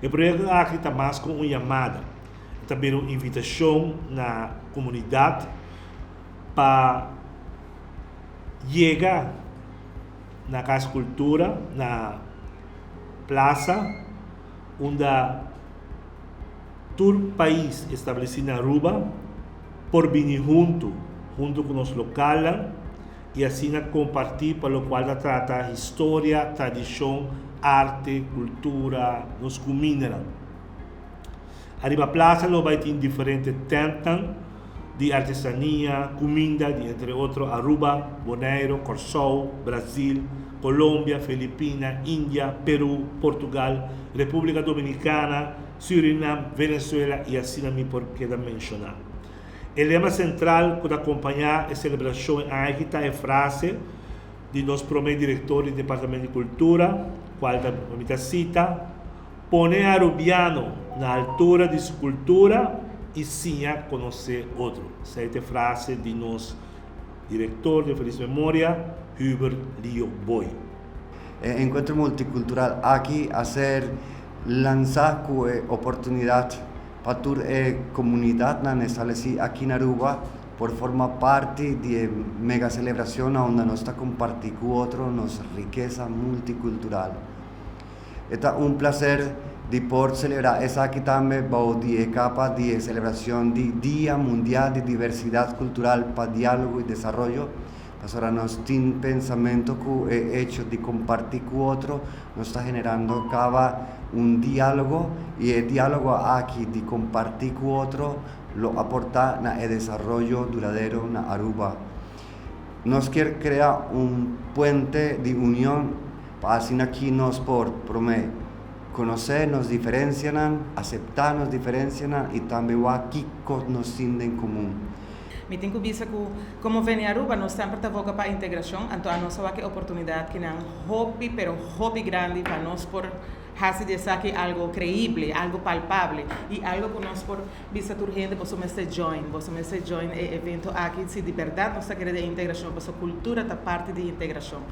E proyekto aki ta mas ku un yamada, e ta bira un invitashon na komunidat pa yega na Kas Kultura na Plaza unda tur pais establesí na Aruba por bini huntu, huntu ku nos lokalnan i asina kompartí pa lokual ta trata historia, tradishon, arte, kultura, nos kumindanan. Ariba plaza lo bai tin diferente tèntnan di artesania, kuminda di entre otro Aruba, Boneiru, Kòrsou, Brazil, Colombia, Filipina, India, Peru, Portugal, Repúblika Dominikana, Surinam, Venezuela i asina mi por keda menshoná. E lema sentral ku ta kompañá e selebrashon aki ta e frase di nos promé direktor di Departamento di Kultura, kual ta, mi ta sita, Pone e Arubiano na altura di su kultura i siña konosé otro. Esei ta e frase di nos direktor di felis memoria, Hubert Lio Booi. E enkuentro multikultural aki a ser lansá ku e oportunidat pa tur e komunidatnan establesí aki na Aruba por forma parti di e mega selebrashon na unda nos ta kompartí ku otro nos rikesa multikultural. E ta un plaser di por selebrá esaki tambe bou di e kapa di e selebrashon di Dia Mundial di Diversidat Kultural pa Diálogo i Desaroyo, pasobra nos tin pensamentu ku e echo di kompartí ku otro nos ta generando kaba un diálogo i e diálogo aki di kompartí ku otro lo aportá na e desaroyo duradero na Aruba. Nos kier krea un puente di union pa asina ki nos por, promé, konosé nos diferensianan, aseptá nos diferensianan i tambe wak kiko nos tin den komun. Mi tin ku bisa ku komo Veni Aruba nos semper ta boga pa integrashon, anto anos a wak e oportunidat kinan hopi pero hopi grandi pa nos por hasi di esaki algo kreible, algo palpable i algo ku nos por Bisa tur hende boso mester join, boso mester join e evento aki si di berdad nos ta kere den integracion pasobra cultura ta parti di integracion.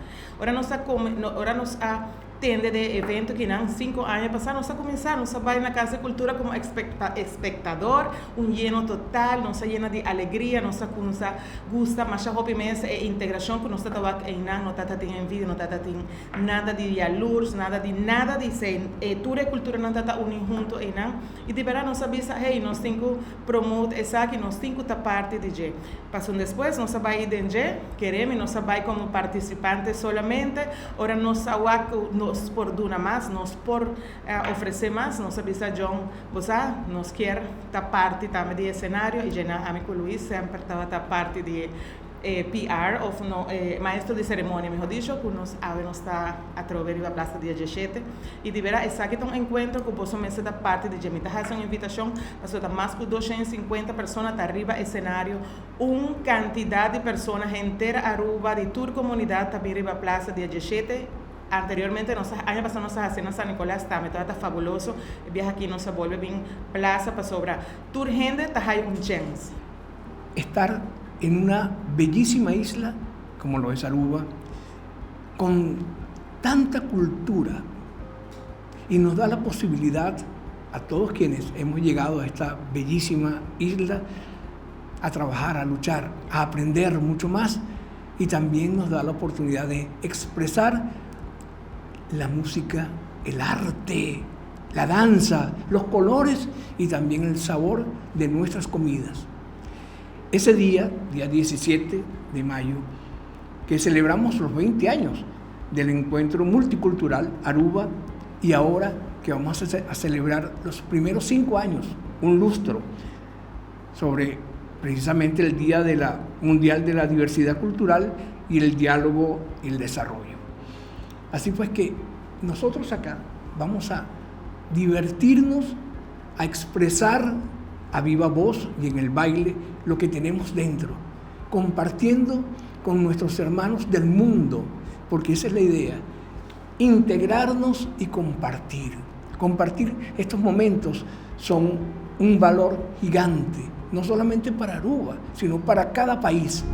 Ora nos a come, ora nos a tende den e evento kinan cinco aña pasa nos a cuminsa, nos a bay na Casa di Cultura como espectador, un yeno total, nos a yena di alegria, nos a cuminsa gusta masha hopi mes e integracion cu nos ta ta wak eynan, no ta ta tin envidia, no ta ta tin nada di yalurs, nada di nada di esey, tur e culturanan ta ta uni hunto eynan. I di bèrdat nos a bisa, Hey, nos tin ku promote esaki, nos tin ku ta parti di dje. Pasobra despues nos a bai den dje, kere mi, nos a bai komo partisipante solamente. Ora nos a wak ku nos por duna mas, nos por ofresé mas, nos a bisa John, Bo sa, nos kier ta parti tambe di e senario i dje nan ami ku Luis semper tabata parti di e e PR of no e maestro di ceremonia miho dicho cu nos awe nos ta atrobe riba Plaza dia dieshete y di bera esaki ta un encuentro cu boso mester ta parti di dje mi ta haci un invitacion pasobra ta mas cu 250 persona ta riba escenario un cantidad di persona henter Aruba di tur comunidad ta bin riba Plaza dia dieshete anteriormente nos a aña pasa nos a haci na San Nicolas tambe tabata fabuloso e biaha aki nos a bolbe bin Plaza pasobra tur hende ta hay un chens. Estar en una bellísima isla como lo es Aruba, con tanta cultura y nos da la posibilidad a todos quienes hemos llegado a esta bellísima isla a trabajar, a luchar, a aprender mucho más y también nos da la oportunidad de expresar la música, el arte, la danza, los colores y también el sabor de nuestras comidas. Ese día, día 17 de mayo, que celebramos los 20 años del encuentro multicultural Aruba y ahora que vamos a celebrar los primeros 5 años, un lustro, sobre precisamente el Día de la Mundial de la Diversidad Cultural y el diálogo y el desarrollo. Así pues que nosotros acá vamos a divertirnos, a expresar a viva voz y en el baile lo que tenemos dentro, compartiendo con nuestros hermanos del mundo, porque esa es la idea, integrarnos y compartir. Compartir estos momentos son un valor gigante, no solamente para Aruba, sino para cada país.